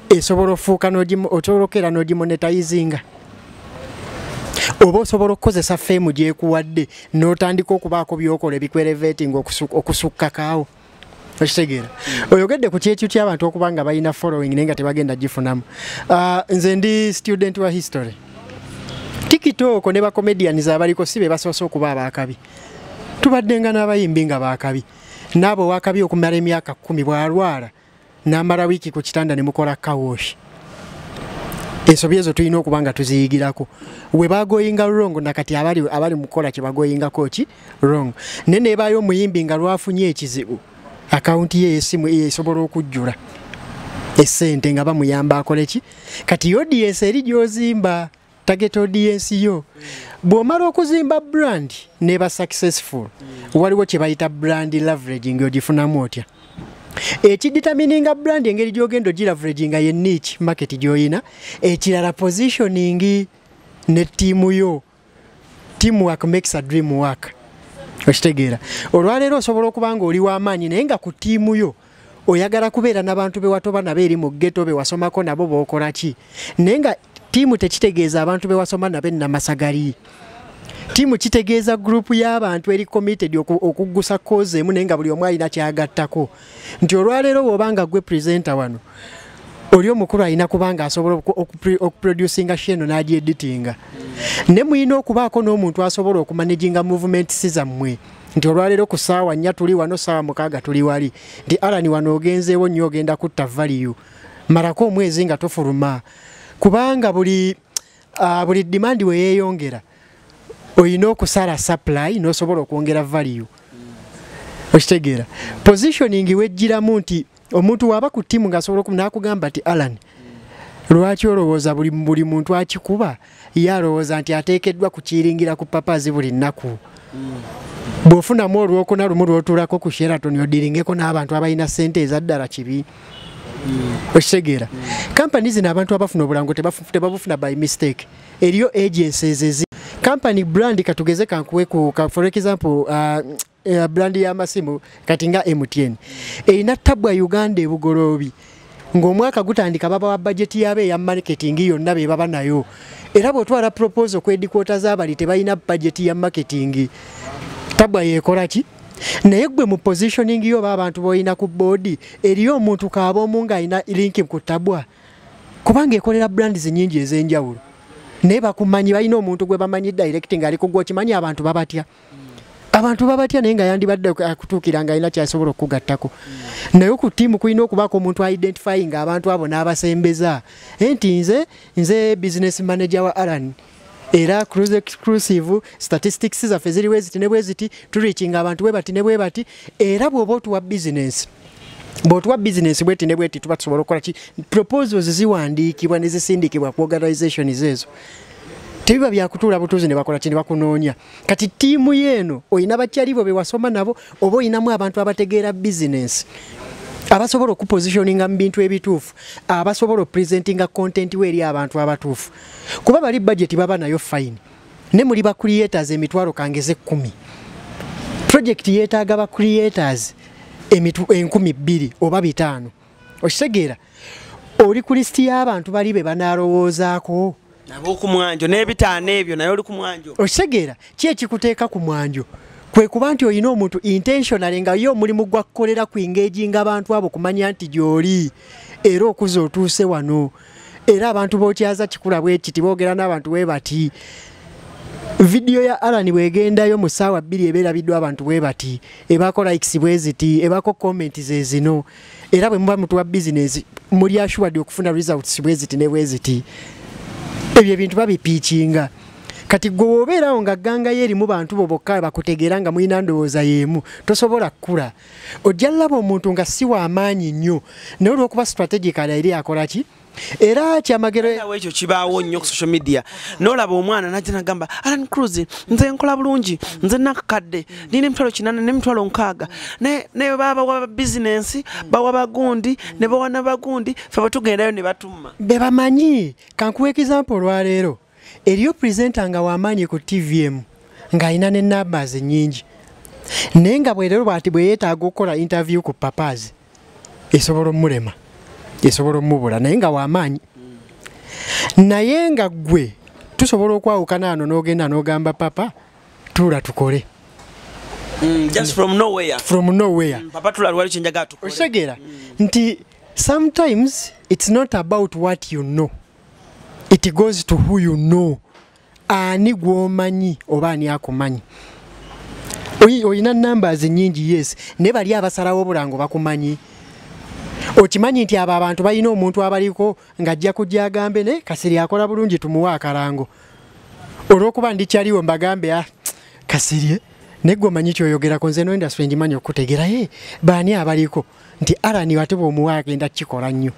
esobola ofuuka osobola okukeera n'ogimonetizinga, oba osobola okukozesa fame gy'ekuwadde n'otandika okubaako by'okola ebikwerevating okusukkakaawo. Okitegeera? Oyogedde ku kyekyo ky'abantu okuba nga balina following naye nga tebagenda gifunamu. Nze ndi student wa history. TikTok ne ba comedians abaliko si be basoose okuba abaakabi. Tubaddenga n'abayimbi nga baakabi, n'abo wakabi okumala emyaka 10 bw'alwala n'amala wiiki ku kitanda ne mukola kawoshi. Ensobi ezo tulina okuba nga tuziyigirako. We bagoyinga wrong nakati abali mukola kye bagoyingako ki wrong. Naye nebaayo omuyimbi nga lwafunye ekizibu, akawunti ye ey'essimu esobola okujjula essente nga bamuyamba akole ki. Kati audience eri gy'ozimba, target audience yo. Bw'omala okuzimba brand neba successful, waliwo kye bayita brand leveraging. Ogifunamu otya? Ekidetermininga brand engeri gy'ogenda ogileveraging ye niche market gy'oyina. Ekirala positioning ne ttiimu yo. Teamwork makes a dream work. Okitegeera? Olwaleero osobola okuba nga oli w'amaanyi, naye nga ku ttiimu yo oyagala kubeera n'abantu be watoba nabo eri mu ghetto, be wasomako nabo, b'okola ki. Naye nga ttiimu tekitegeeza abantu be wasoma nabo ennamasagali. Ttiimu kitegeeza group y'abantu eri committed okuggusa cause emu, naye nga buli omu alina kyagattako. Nti olwaleero bw'oba nga gwe presenter wano, oli omukulu alina kubanga asobola okuproducinga show eno n'agyeditinga. Ne muyina okubaako n'omuntu asobola okumanaginga movements zammwe, nti olwaleero ku ssaawa 4 tuli wano, ssaawa 6 tuli wali. Nti Alan, wano ogenzeewo nnyo, ogenda kutta value, malako omwezi nga tofuluma. Kubanga buli demand we yeeyongera, olina okusala supply n'osobola okwongera value. Okitegeera? Positioning wejjiramu nti omuntu waba ku ttiimu ng'asobola n'akugamba nti, "Alan, lwaki olowooza buli muntu akikuba ye alowooza nti ateekeddwa kukiringira ku Papazi buli nnaku? Bw'ofunamu olwokuna lumu lw'otuulako ku Sheraton, odiringeko n'abantu abalina ssente ezaddala kibi." Okitegeera? Kampani zino abantu abafuna obulango tebabufuna by mistake. Eriyo agencies ezi company brand. Katugeze kankuwe ku for example, brand y'amasimu kati nga MTN erina Tabwa Uganda ebugoloobi, ng'omwaka gutandika babawa budget yabe eya marketing yonna be baba nayo. Era bw'otwala proposal ku headquarters z'abali, tebalina budget ya marketing. Tabwa yeekola ki? Naye gwe mu positioning yo oba abantu b'olina ku board, eriyo omuntu kaaba omu ng'alina link ku Tabwa, kubanga ekolera brands nyingi ez'enjawulo, naye bakumanyi, balina omuntu gwe bamanyi direct ng'ali ku gwe. Okimanyi abantu babatya, abantu babatya, naye nga yandibadde akutuukira nga alina kyasobola okugattako. Naye ku ttiimu kulina okubaako omuntu identifying abantu abo n'abasembeza nti nze business manager wa Alan, era Cruise Exclusive statistics zaffe ziri bwe ziti ne bwe ziti, tureachinga abantu bwe bati ne bwe bati, era bw'oba otuwa business, bw'otuwa business bweti ne bweti, tuba tusobola okukola ki. Proposals ziwandiikibwa ne zisindikibwa ku organizations ezo. Tebiba byakutuula butuuzi ne bakola ki, ne bakunoonya. Kati ttiimu yeeno olina bakyali bo be wasoma nabo, oba olinamu abantu abategeera bizinensi, abasobola okupositioninga mu bintu ebituufu, abasobola okupresentinga content we eri abantu abatuufu. Kuba bali budget baba nayo fine, ne muli ba creators emitwalo kangeze 10, project yeetaaga ba creators 2000 oba 5,000. Okitegeera? Oli ku lisiti y'abantu bali be banaalowoozaako. Nabo ku mwanjo n'ebitaano ebyo, naye oli ku mwanjo. Okitegeera? Ki ekikuteeka ku mwanjo kwe kuba nti olina omuntu intentionally nga ye omulimu gwakukolera ku engaginga abantu abo, kumanya nti gy'oli era okuza otuuse wano, era abantu b'okyaza kikula bwe kiti, boogera n'abantu bwe bati. Vidiyo ya Alan bw'egendayo mu ssaawa 2 eba erabiddwa abantu bwe bati, ebaako likes bwe ziti, ebaako comment ze zino, era bwe muba mutuwa business muli assured okufuna results bwe ziti ne bwe ziti. Ebyo ebintu babipitchinga. Kati gwe wobeerawo nga ganga ye erimu bantu bo bokka bakutegeera nga mulina ndowooza y'emu, tosobola kkula. Ojja laba omuntu nga si w'amaanyi nnyo, naye olw'okuba strategically eri akola ki, era kyamagero. Awo ekyo kibaawo nnyo ku social media, n'olaba omwana najja nagamba, "Alan Cruz, nze nkola bulungi, nze nakakadde nina 800,000 n'60,000." Naye babawa bizinensi, bawa bagundi ne bawa nabagundi, fe bwe tugendayo ne batumma. Be bamanyi. Kankuwa example, olwaleero eriyo presenter nga w'amaanyi ku TVM, ng'alina ne numbers nnyingi, naye nga bwerero bw'ati bwe yeetaaga okukola interview ku Papazi, esobola omulema, esobola omubula, naye nga w'amaanyi. Naye nga ggwe tusobola okwawukana ano n'ogenda n'ogamba, "Papa, tuula tukole." Just from nowhere. From nowhere. "Papa, tula, wali kyenjagala tukole." Okitegeera nti sometimes it's not about what you know, it goes to who you know. Ani gw'omanyi oba ani akumanyi? Oyina numbers nyingi, yes, naye bali abasalawo obulango bakumanyi. Okimanyi nti abo abantu balina omuntu abaliko ng'ajja kujja agambe ne Kasirye akola bulungi tumuwe akalango. Olw'okuba ndikyaliwo mbagambe ah Kasirye negwe omanyi kyoyogerako nze no industry ngimanyi okutegeera ye baani abaliko nti Alani wate bw'omuwa agenda kukikola nnyo.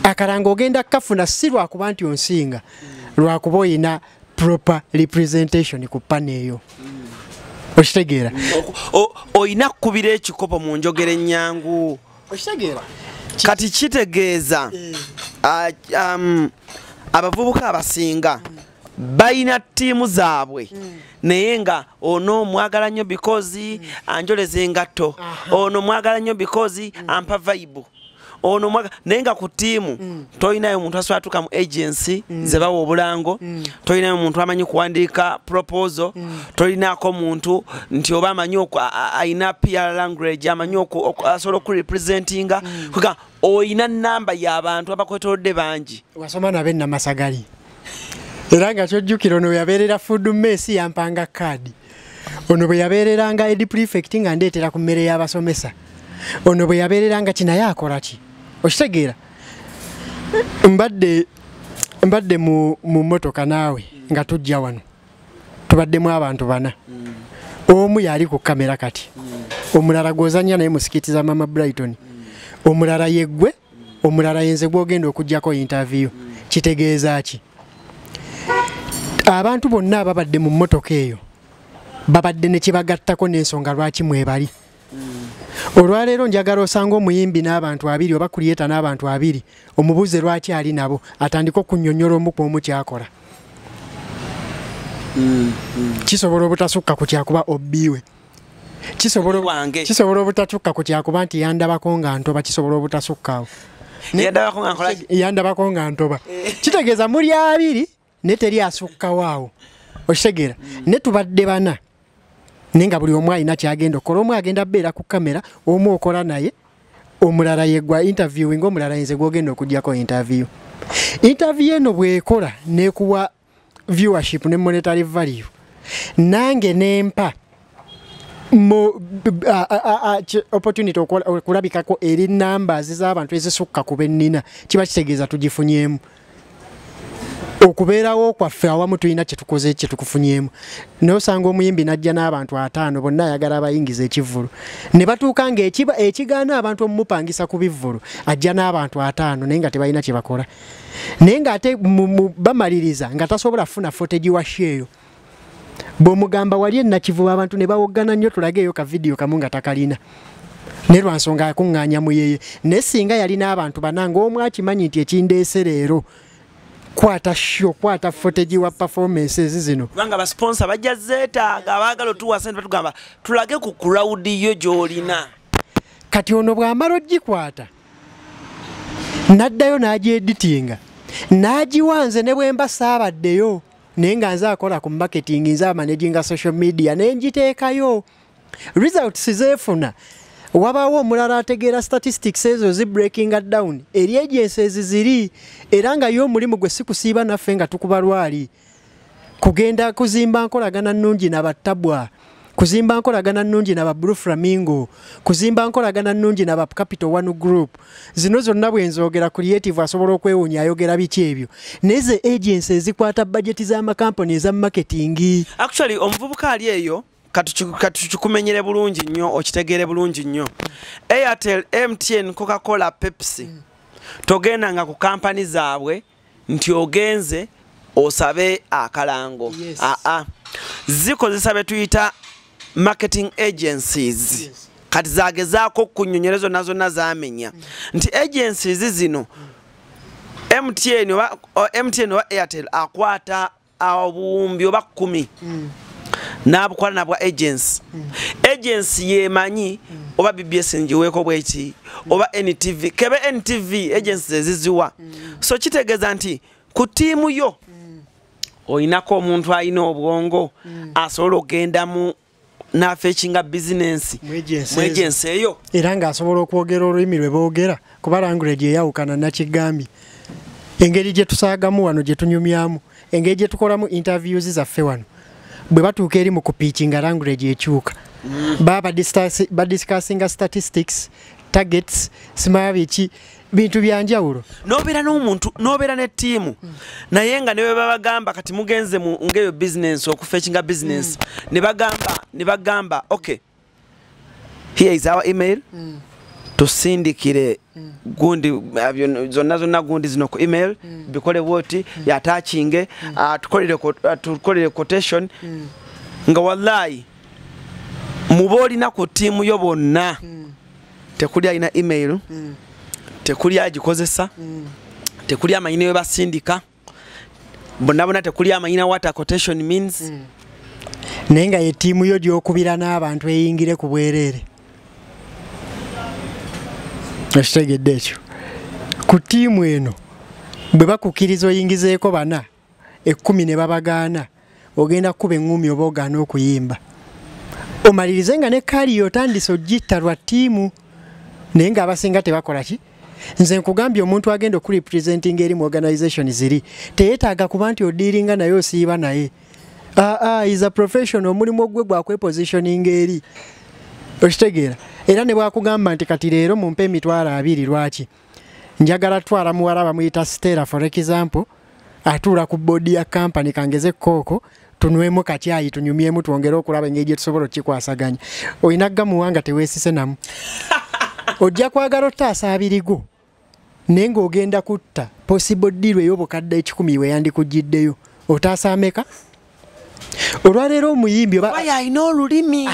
Akalango ogenda kukafuna si lwakuba nti onsinga, lwakuba oyina proper representation ku panel eyo. Okitegeera? Oyina kukubira ekikopo mu njogera ennyangu. Okitegeera? Kati kitegeeza abavubuka abasinga balina ttiimu zaabwe naye nga ono mwagala nnyo because anjoleza engatto, ono mwagala nnyo because ampa vibe, ono mwagala naye nga ku ttiimu tolinayo omuntu asobola atuuka mu agency ze bawa obulango, tolinayo omuntu amanyi kuwandiika proposal, tolinaako muntu nti oba amanyi alina PR language, amanyi asobola okurepresentinga. Kuga oyina namba y'abantu abakwetoolodde bangi. Wasoma nabe Namasagali era nga kyojjukira ono bwe yabeerera food mess yampanga kaadi, ono bwe yabeereranga ed prefect nga ndeetera ku mmere y'abasomesa, ono bwe yabeereranga ki naye akola ki. Okitegeera? Mbadde mu mmotoka naawe nga tujja wano, tubaddemu abantu bana, omu yali ku kamera kati, omulala gw'ozannya naye mu skit za Mama Brighton, omulala yeggwe, omulala yenze gw'ogenda okuggyako interview. Kitegeeza ki? Abantu bonna ababadde mu mmotoka eyo babadde ne kibagattako n'ensonga lwaki mwebali. Olwaleero njagala osanga omuyimbi n'abantu abiri oba creator n'abantu abiri, omubuuze lwaki ali nabo, atandike okunnyonnyola omu ku omu ky'akola. Kisobola obutasukka ku kyakuba obbiwe, kisobola obutasukka ku kyakuba nti yandabako nga ntoba, kisobola obutasukka awo yandabako nga ntoba. Kitegeeza muli abiri ne teri asukkawo awo. Okitegeera? Ne tubadde bana naye nga buli omu alina kyagenda okukola. Omu agenda abbeera ku kamera, omu okola naye, omulala yeggwa interviewing, omulala yenze gw'ogenda okuggyako interview. Interview eno bw'ekola n'ekuwa viewership ne monetary value, nange nempa opportunity okulabikako eri numbers z'abantu ezisukka ku bennina, kiba kitegeeza tugifunyeemu. Okubeerawo kwaffe awamu tulina kye tukoze kye tukufunyeemu. Naye osanga omuyimbi n'ajja n'abantu 5 bonna ayagala abayingiza ekivvulu, ne batuuka ng'ekigaana abantu omumupangisa ku bivvulu, ajja n'abantu 5 naye nga tebalina kye bakola, naye ng'ate bamaliriza nga tasobola kufuna footage wa show eyo. Bw'omugamba wali e Nakivubo abantu ne bawoggana nnyo tulageeyo ka vidiyo kamu nga takalina, ne lwa nsonga akuŋŋaanya muyeye. Naye singa yalina abantu bana ng'omu akimanyi nti ekindeese leero kwata show, kwata footage wa performances zino, kubanga ba sponsor bajja zeetaaga, abaagala otuwa ssente batugamba tulage ku crowd yo gy'olina. Kati ono bw'amala ogikwata n'addayo n'agyeditinga n'agiwa nze ne bwe mba saabaddeyo, naye nga nze akola ku marketing, nze amanaginga social media ne ngiteekayo, results zeefuna. Wabaawo omulala ategeera statistics ezo zi breaking down eri agencies ziri, era nga yo omulimu gwe si kusiiba naffe nga tukuba lwali kugenda kuzimba nkolagana nnungi n'abattabwa, kuzimba nkolagana nnungi n'aba Blue Flamingo, kuzimba nkolagana nnungi n'aba Capital One Group. Zino zonna bwe nzoogera creative asobola okwewuunya ayogera biki ebyo, naye ze agencies ezikwata budget z'amakampani eza marketing. Actually omuvubuka ali eyo katukikumenyere bulungi nnyo, okitegeere bulungi nnyo. Airtel, MTN, Coca-Cola, Pepsi, togendanga ku kampani zaabwe nti ogenze osabe akalango. Aa, zikozesa be tuyita marketing agencies. Kati zagezaako kunnyonnyola zonna zonna zamenya nti agencies zino MTN oba MTN oba Airtel akwata obuwumbi oba 10 n'abukwala nabwa agency. Agency yemanyi oba BBS njiweeko bweki oba NTV, kebe NTV agency eziziwa. So kitegeeza nti ku ttiimu yo oyinako omuntu alina obwongo asobola okugendamu n'afetchinga bizinensi Mu agency mu ezo. agency eyo, era ng'asobola okwogera olulimi lwe boogera, kuba language eyawukana. Nakigambye engeri gye tusaagamu wano, gye tunyumyamu, engeri gye tukolamu interviews zaffe wano, bwe batuuka eri mu kupitchinga language ekyuka, baba badiscussinga statistics, Targets, simaya biki, bintu byanjawulo. Nobeera n'omuntu, nobeera ne ttiimu, naye nga ne bwe babagamba kati mugenze mu ngeyo business okufetchinga business, ne bagamba okay, here is our email, tusindikire gundi zonna zonna gundi zino ku email, bikole bwoti, yatachinge, tukolere quotation, nga wallahi muba olina ku ttiimu yo bonna, tekuli alina email, tekuli agikozesa, tekuli amanyi ne basindika, bonna bonna tekuli amanyi na what a quotation means. Naye nga ye ttiimu yo gy'okubira n'abantu eyingire ku bwereere. Okitegedde ekyo? Ku ttiimu eno bwe bakukkiriza oyingizeeko bana 10 ne babagaana, ogenda kukuba eŋŋumi oba ogaana okuyimba, omalirize nga ne kaali otandise ogitta lwa ttiimu, naye ng'abasinga tebakola ki. Nze nkugambye omuntu agenda okurepresentinga eri mu organization ziri teyeetaaga kuba nti odiiringa naye osiiba naye. Is a professional, omulimu gwe gwakwepositioninga eri, okitegeera? Era ne bwakugamba nti kati leero mumpe 20,000, lwaki njagala twala muwala bamuyita Stella for example, atuula ku boodi ya kampani, kangeze kooko tunywemu kakyayi tunyumyemu twongere okulaba engeri gye tusobola okukikwasaganya. Olina gamuwa nga teweesise namu, ojja kwagala ottaasa abirigo, naye ng'ogenda kutta possible deal ey'obukadde 1,000 we yandikugiddeyo. Otaasa ameka? Olwaleero omuyimbi oba alina olulimi,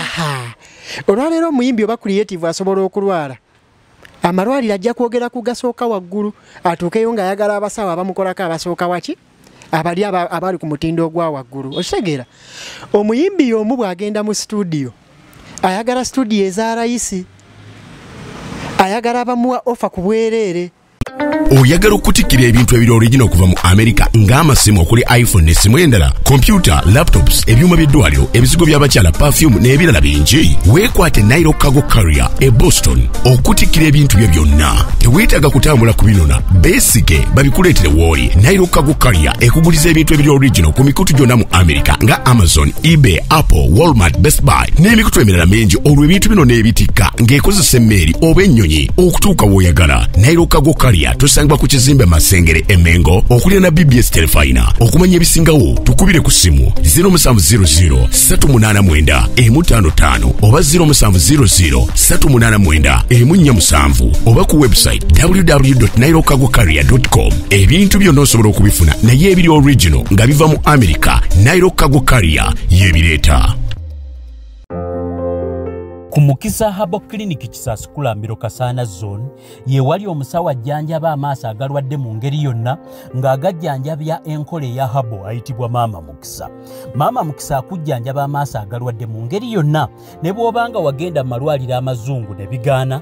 olwaleero omuyimbi oba creative asobola okulwala, amalwaliro ajja kwogera ku gasooka waggulu, atuukeyo ng'ayagala abasawo abamukolako abasooka waki, abali abali ku mutindo ogwa waggulu. Okitegeera? Omuyimbi y'omu bw'agenda mu studio ayagala studio eza rayisi, ayagala abamuwa ofa ku bwereere. Oyagala okutikkira ebintu ebiri original okuva mu America ng'amasimu okuli iPhone n'essimu endala, kompyuta, laptops, ebyuma by'eddwaliro, ebizigo by'abakyala, perfume n'ebirala bingi? Weekwate Nairo Cargo Carrier e Boston okutikkira ebintu byo byonna. Teweetaaga kutambula kubinona, beesige babikuleetere w'oli. Nairo Cargo Carrier ekuguliza ebintu ebiri original ku mikutu gyonna mu America nga Amazon, eBay, Apple, Walmart, Best Buy n'emikutu emirala mingi. Olwo ebintu bino n'ebitikka ng'ekozesa emmeeri oba ennyonyi okutuuka w'oyagala. Nairo Cargo Carrier tusangibwa ku kizimbe Masengere e Mengo okulira na BBS Telefina. Okumanya ebisingawo tukubire ku ssimu 0700 389 55 oba 0700 389 47 oba ku website www.nairocargocarrier.com. Ebintu byonna osobola okubifuna naye ebiri original nga biva mu America. Nairo Cargo Carrier yebireeta. Ku Mukisa Herbal Clinic Kisaasi Kulambiro Kasaana Zone ye wali omusawo ajjanjaba amaaso agalwadde mu ngeri yonna ng'agajjanjabya enkola eya herbal ayitibwa Maama Mukisa. Maama Mukisa akujjanjaba amaaso agalwadde mu ngeri yonna ne bw'obanga wagenda mu malwaliro amazungu ne bigaana.